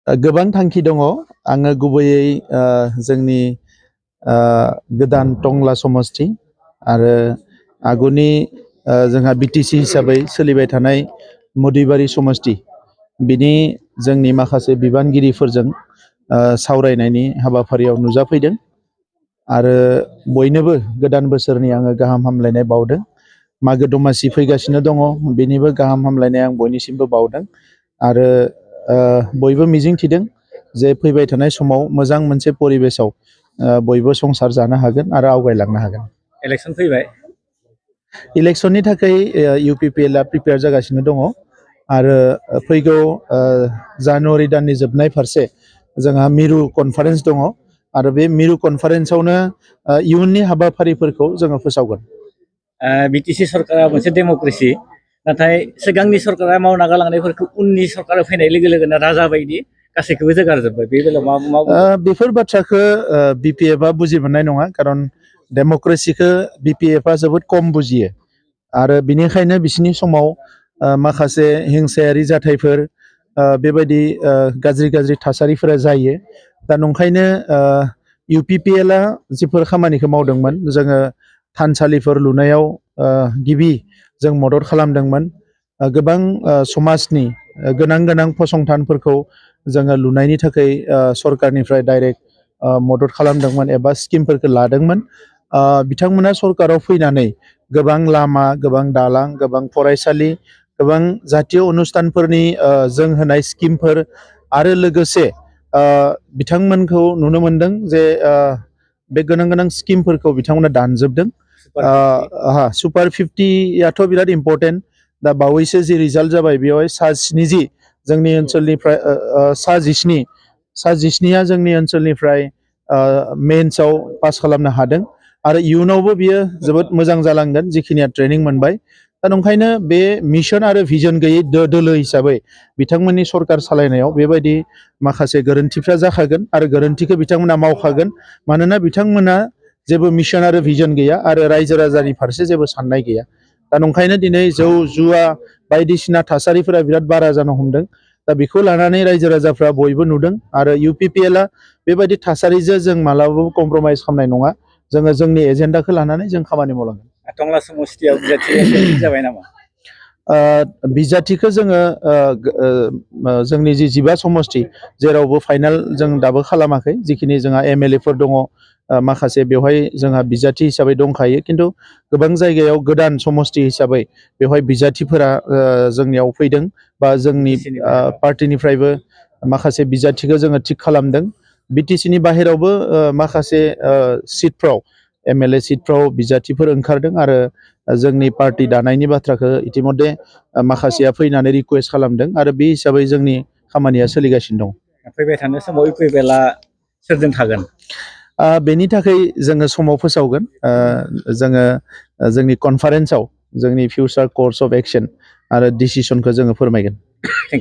गोबां थांखि दङ। आङो गुबैयै जोंनि गोदान टंला समष्टि आरो आगुनि जोंहा बिटिसि हिसाबै सोलिबाय थानाय मदुइबारि समष्टि बिनि जोंनि माखासे बिबानगिरिफोरजों सावरायनायनि हाबाफारियाव नुजाफैदों आरो बयनोबो गोदान बोसोरनि आङो गाहाम हामलायनाय बावदों। मागो दमासि फैगासिनो दङ, बेनिबो गाहाम हामलायनाय आं बयनिसिमबो बावदों आरो बयबो मिजिं थिदों जे फैबाय थानाय समाव मोजां मोनसे परिबेसाव बयबो संसार जानो हागोन आरो आवगायलांनो हागोन। इलेक्शन फैबाय, इलेक्शननि थाखाय इउपिपिएलआ प्रिपेयार जागासिनो दङ आरो फैगौ जानुवारि दाननि जोबनाय फारसे जोंहा मिरु कनफारेन्स दङ आरो बे मिरु कनफारेन्सआवनो इयुननि हाबाफारिफोरखौ जोङो फोसावगोन। बिटिसि सरकारा मोनसे डेम'क्रेसि, नाथाय सिगांनि सरकारा मावना गालांनायफोरखौ उननि सरकारा फैनाय लोगो लोगोनो राजा बायदि गासैखौबो जोगारजोब्बाय। बे बेलायाव मा बेफोर बाथ्राखौ बिपिएफआ बुजि मोननाय नङा, खारन डेम'क्रेसिखौ बिपिएफआ जोबोद खम बुजियो आरो बिनिखायनो बिसिनि समाव माखासे हिंसायारि जाथायफोर बेबायदि गाज्रि थासारिफोरा जायो। दा नंखायनो इउपिपिएलआ जिफोर खामानिखौ मावदोंमोन, जोङो थानसालिफोर लुनायाव गिबि जों मदद खालामदोंमोन। गोबां समाजनि गोनां फसंथानफोरखौ जोङो लुनायनि थाखाय सरकारनिफ्राय डाइरेक्ट मदद खालामदोंमोन एबा स्किमफोरखौ लादोंमोन। बिथांमोना सरकाराव फैनानै गोबां लामा, गोबां दालां, गोबां फरायसालि, गोबां जातीय अनुस्थानफोरनि जों होनाय स्किमफोर आरो लोगोसे बिथांमोनखौ नुनो मोनदों जे बे गोनां स्किमफोरखौ बिथांमोना दानजोबदों। सुपार 50याथ' बिराद इम्परटेन्ट। दा बावैसो जि रिजाल्ट जाबाय बेवहाय सा-70 जोंनि ओनसोलनिफ्राय सा-जिस्निया जोंनि ओनसोलनिफ्राय मेन्सआव पास खालामनो हादों आरो इयुनावबो बियो जोबोद मोजां जालांगोन जिखिनिया ट्रेनिं मोनबाय। दा नंखायनो बे मिशन आरो भिजन गैयै दोलो हिसाबै बिथांमोननि सरकार सालायनायाव बेबायदि माखासे गोरोन्थिफ्रा जाखागोन आरो गोरोन्थिखौ बिथांमोना मावखागोन, मानोना बिथांमोना जेबो मिशन आरो भिजन गैया आरो रायजो राजानि फारसे जेबो साननाय गैया। दा नंखायनो दिनै जौ जुवा बायदिसिना थासारिफोरा बिराद बारा जानो हमदों। दा बेखौ लानानै रायजो राजाफ्रा बयबो नुदों आरो इउपिपिएलआ बेबायदि थासारिजों जों मालाबाबो कमप्रमाइज खालामनाय नङा। जोङो जोंनि एजेन्डाखौ लानानै जों खामानि मावलांगोन। टंला समष्टियाव बिजाथि जाबाय नामा? बिजाथिखौ जोङो जोंनि जि 15 समष्टि जेरावबो फाइनाल जों दाबो खालामाखै। जिखिनि जोंहा एमएलएफोर दङ माखासे बेवहाय जोंहा बिजाथि हिसाबै दंखायो, खिन्थु गोबां जायगायाव गोदान समष्टि हिसाबै बेवहाय बिजाथिफोरा जोंनियाव फैदों बा जोंनि पार्टिनिफ्रायबो माखासे बिजाथिखौ जोङो थिग खालामदों। बिटिसिनि बाहेरावबो माखासे सिटफ्राव एमएलए सिटफ्राव बिजाथिफोर ओंखारदों आरो जोंनि पार्टि दानायनि बाथ्राखौ इतिमধ্যे माखासेया फैनानै रिकुवेस्ट खालामदों आरो बे हिसाबै जोंनि खामानिया सोलिगासिनो दं। फैबाय थानाय समाव इउपिपिएलआ सोरजों थागोन? बेनि थाखाय जोङो समाव फोसावगोन। जोङो जोंनि कनफारेन्सआव जोंनि फिउचार कर्स अफ एक्सन आरो डिसिसनखौ जोङो फोरमायगोन। Thank you.